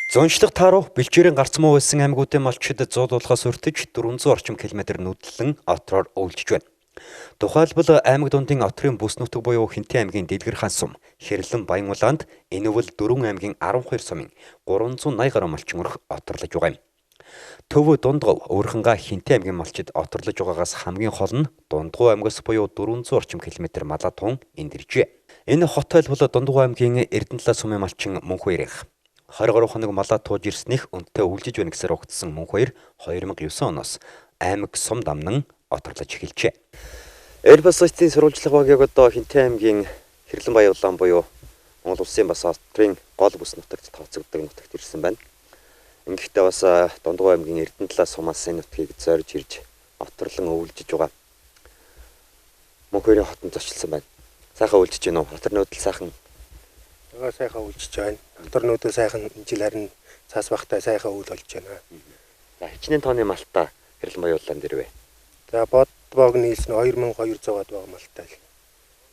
Зуншлаг тааруу бэлчээрийн гарц муу байсан аймагуудын малчид зул уулгаас өртөж 400 орчим километр нүдлэн отроор өвлжиж байна. Тухайлбал аймаг дундын отрын бүс нутаг буюу Хэнтийн аймгийн Дэлгэр хаан сум, Хэрлэн Баян-Улаанд энэвэл 4 аймгийн 12 сумын 380 гаруй малчин өрх оторлож байгаа юм. Төв Дундгов Өөрхөнга Хэнтийн аймгийн малчид оторлож байгаагаас хамгийн хол нь Дундгов аймгаас буюу 400 орчим километр малаа тун энд иржээ. Энэ хот тойлбол Дундгов аймгийн Эрдэнэлээ сумын малчин Мөнхбаяр. 23 хоног малаа тууж ирснийх өнтэй өвлжиж байна гэсээр угтсан Мөнхбаяр 2009 оноос аймаг сум дамнан оторлож эхэлжээ. Airbus сайтын сурвалжлага багийг одоо Хэнтийн аймгийн Хэрлэн Баян-Улаан буюу Монгол улсын бас отрын гол бүс нутагт тооцогддог нутагт ирсэн байна. Ингэхдээ бас Дундгов аймгийн Эрдэнэлээ сумаас энэ нутгийг зорж ирж оторлон өвлжиж байгаа Мөнхбаярын хотод зочилсан байна. Сайхан өвлжиж байна уу? Отор нүүдэл сайхан. Аа, сайхан өвлжиж байна. Отор нүүдэл сайхан, энэ жил харин цаас бахтай сайхан өвөл болж байна. За, хичнээн тооны малтай Хэрлэн Баян-Улаан дээр вэ? За, бод боог нийлсэн 2200-аад баг малтай л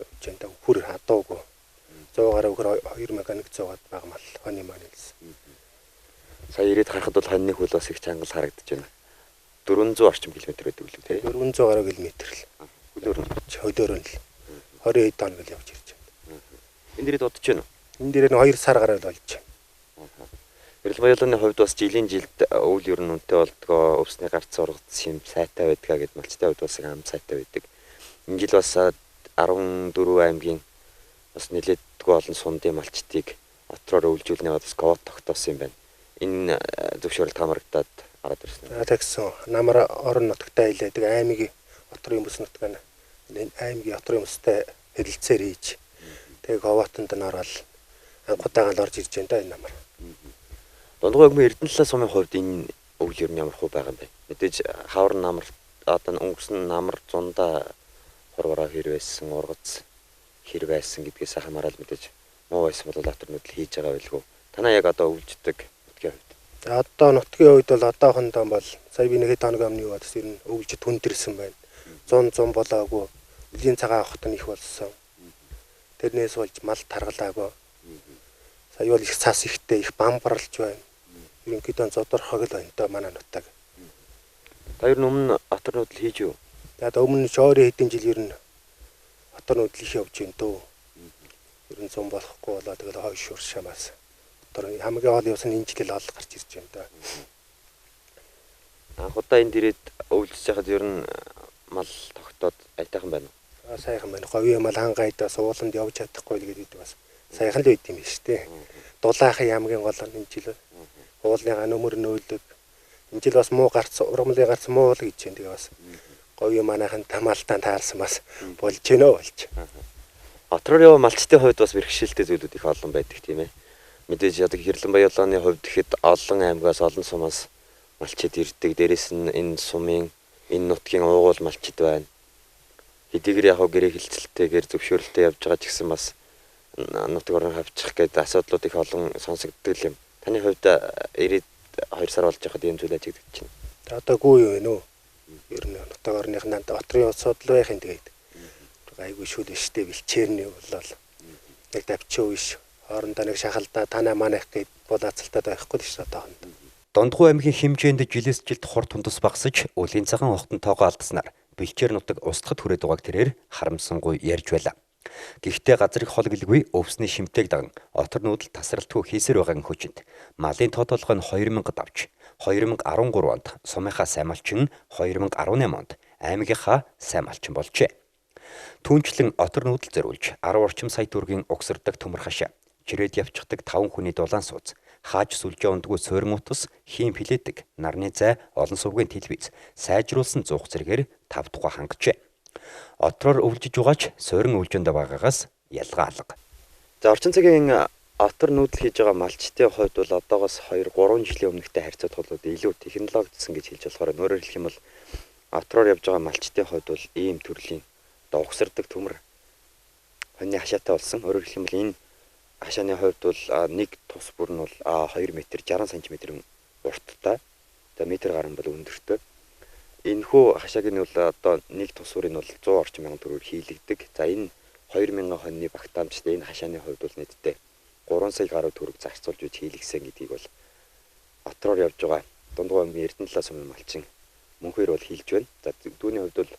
явж байна. Та үхэр хадуугүй. 100 гаруй үхэр, 2100-аад баг мал хонь маань нийлсэн. Сая ирээд харахад бол хоньны хөл бас их чангал харагдаж байна. 400 орчим километр байдаг үлээ, тий? 400 гаруй километр л. Хөлөөр нь. Хөлөөр нь л. 20 хэд хоног л явж ирж байна. Энэ дээрээ дуудаж байна уу? Энэ дээрээ нь 2 сар гаруй л болж байна. Хэрлэн Баян-Улааны хувьд бас жилийн жилд өвөл ер нь үнэтэй болдгоо, өвсний гарц ургац юм сайтай байдгаа гэд малчтай хувьд бас ам сайтай байдаг. Энэ жил бас 14 аймгийн бас нэлээдгүй олон сундын малчдыг отроор өвлжүүлнэ бас квот тогтоосон юм байна. Энэ зөвшөөрөл таамрагдаад гараад ирсэн. За, тэгсэн. Намар орон нутагтай хэлээдэг аймгийн отрын бүс нутаг нь аймгийн отрын бүстэй хэлэлцээр хийж тэгээ квотонд нь ороод анхудаага л орж ирж байна да энэ намар. Дундгов аймгийн Эрдэнэлээ сумын хувьд энэ өвөл ер нь ямар хүү байгаа юм бэ? Мэдээж хавар намар одоо өнгөрсөн намар зундаа хурвараа хэр байсан, ургац хэр байсан гэдгээс хамаарал мэдээж муу байсан бол отор нүүдэл хийж байгаа байлгүй. Танаа яг одоо өвлждөг нутгийн хувьд. За, одоо нутгийн хувьд бол одоохондоо бол сая би нэг хэд хоног өмнө юу бодсон, ер нь өвлжид хүндэрсэн байна. 100 100 болоогүй. Үлийн цагаан авахт нь их болсон. Тэрнээс болж мал таргалаагүй. Сая бол их цаас ихтэй, их бамбарлж байна. Ерөнхийдөө зодорхог л байна даа манай нутаг. Та ер нь өмнө отор нүүдэл хийж юу? За, өмнө шоорын хэдэн жил ер нь отор нүүдэл их явж байна дөө. Ер нь зун болохгүй болоо тэгэл хойш уршаамаас. Отор хамгийн гол явсан энэ жил л ол гарч ирж байна даа. Анх удаа энд ирээд өвлөж яхад ер нь мал тогтоод айтайхан байна уу? Аа, сайхан байна. Говийн мал хангайдаа сууланд явж чадахгүй л гэдэг бас сайхан л байд юм биш үү? Дулаахан ямгийн гол энэ жил. Уулныгаа нөмөр нөөлөг. Энэ жил бас муу гарц, ургамлын гарц муу л гэж байна. Тэгээ бас говийн манайхан тамаалтан таарсан бас болж гэнэ болж. Отроор яваа малчдын хувьд бас бэрхшээлтэй зүйлүүд их олон байдаг тийм ээ. Мэдээж одоо Хэрлэн Баян-Улааны хувьд гэхэд олон аймгаас олон сумаас малчид ирдэг. Дээрээс нь энэ сумын энэ нутгийн уугуул малчид байна. Хэдийгээр яг гэрээ хилцэлтэйгээр зөвшөөрөлтэй явж байгаа ч гэсэн бас нутаг орон хавчих гэдэг асуудлууд их олон сонсогддог юм. Таны хувьд ирээд 2 сар болж байхад ийм зүйл ажиглагдаж байна. Одоо гүй юу вэ нөө? Ер нь нутаг орных нанд отрын асуудал байх юм тэгээд. Айгүй шүл штэ бэлчээрний болол. Нэг давчуу биш. Хоорондоо нэг шахалдаа танаа манайх гээд булаацалтад байхгүй л ш одоохонд. Дундгов аймгийн хэмжээнд жилээс жилд хурд хундас багасж, үлийн цагаан огтон тоогоо алдсанаар бэлчээр нутаг устдахад хүрээд байгааг тэрээр харамсангүй ярьж байлаа. Гэхдээ газар их хол гэлгүй өвсний шимтээг даган отор нүүдэл тасралтгүй хийсээр байгаа хүчинд малын тоо толгой нь 2000 давж 2013 онд сумынхаа сайн малчин, 2018 онд аймгийнхаа сайн малчин болжээ. Түүнчлэн отор нүүдэл зориулж 10 орчим сая төгрөгийн угсардаг төмөр хашаа, чирээд явчихдаг 5 хүний дулаан сууц, хааж сүлжээ ундгүй суурин утас, хийм хилээдэг, нарны зай, олон сувгийн телевиз, сайжруулсан зуух зэрэгээр 5 тухай хангажээ. Отроор өвлжиж байгаач суурин өвлжөнд байгаагаас ялгаа алга. За, орчин цагийн отор нүүдэл хийж байгаа малчдын хувьд бол одоогоос 2 3 жилийн өмнөхтэй харьцуулахад бол илүү технологидсон гэж хэлж болохоор, өөрөөр хэлэх юм бол отроор явж байгаа малчдын хувьд бол ийм төрлийн одоо угсардаг төмөр хоньны хашаатай болсон. Өөрөөр хэлэх юм бол энэ хашааны хувьд бол нэг тус бүр нь бол 2 м 60 см урттай. За, метр гарan бол өндөртэй. Энэхүү хашааг нь бол одоо нэг тус бүрийн бол 100 орчим мянган төгрөгөөр хийлэгдэг. За, энэ 2000 хоньны багтаамжтай энэ хашааны хувьд бол нийтдээ 3 сая гаруй төгрөг зарцуулж үж хийлгэсэн гэдгийг бол отроор явж байгаа Дундгуй аймгийн Эрдэнэ сумын малчин Мөнхөр бол хэлж байна. За, түүний хувьд бол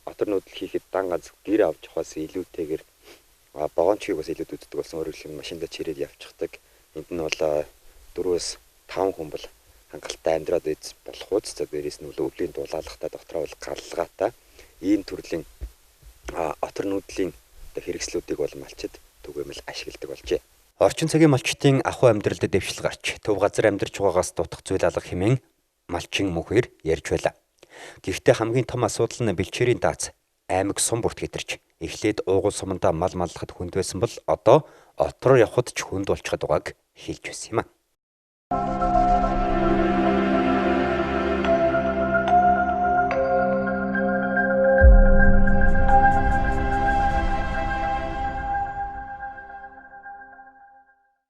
отор нүүдэл хийхэд дан ганц гэр авч явахаас илүүтэйгээр вагончгийг бас илүүд үздэг болсон. Өөрөөр хэлбэл, машиндаа чирээд явчихдаг. Энд нь бол 4-5 хүн бол хангалттай амьдраад байж болох үз. За, дээрээс нь өвлийн дулаалгатай, дотроо бол галлгаатай ийм төрлийн отор нүүдлийн хэрэгслүүдийг бол малчид түгээмэл ашигладаг болжээ. Орчин цагийн малчдын ахуй амьдралд дэвшил гарч төв газар амьдарч байгаагаас дутах зүйл алга хэмээн малчин Мөнхөр ярьж байлаа. Гэхдээ хамгийн том асуудал нь бэлчээрийн даац аймаг сум бүрт гэтэрч эхлээд уугуул сумандаа мал маллахад хүнд байсан бол одоо отроор явхад ч хүнд болчиход байгааг хэлж байсан юм а.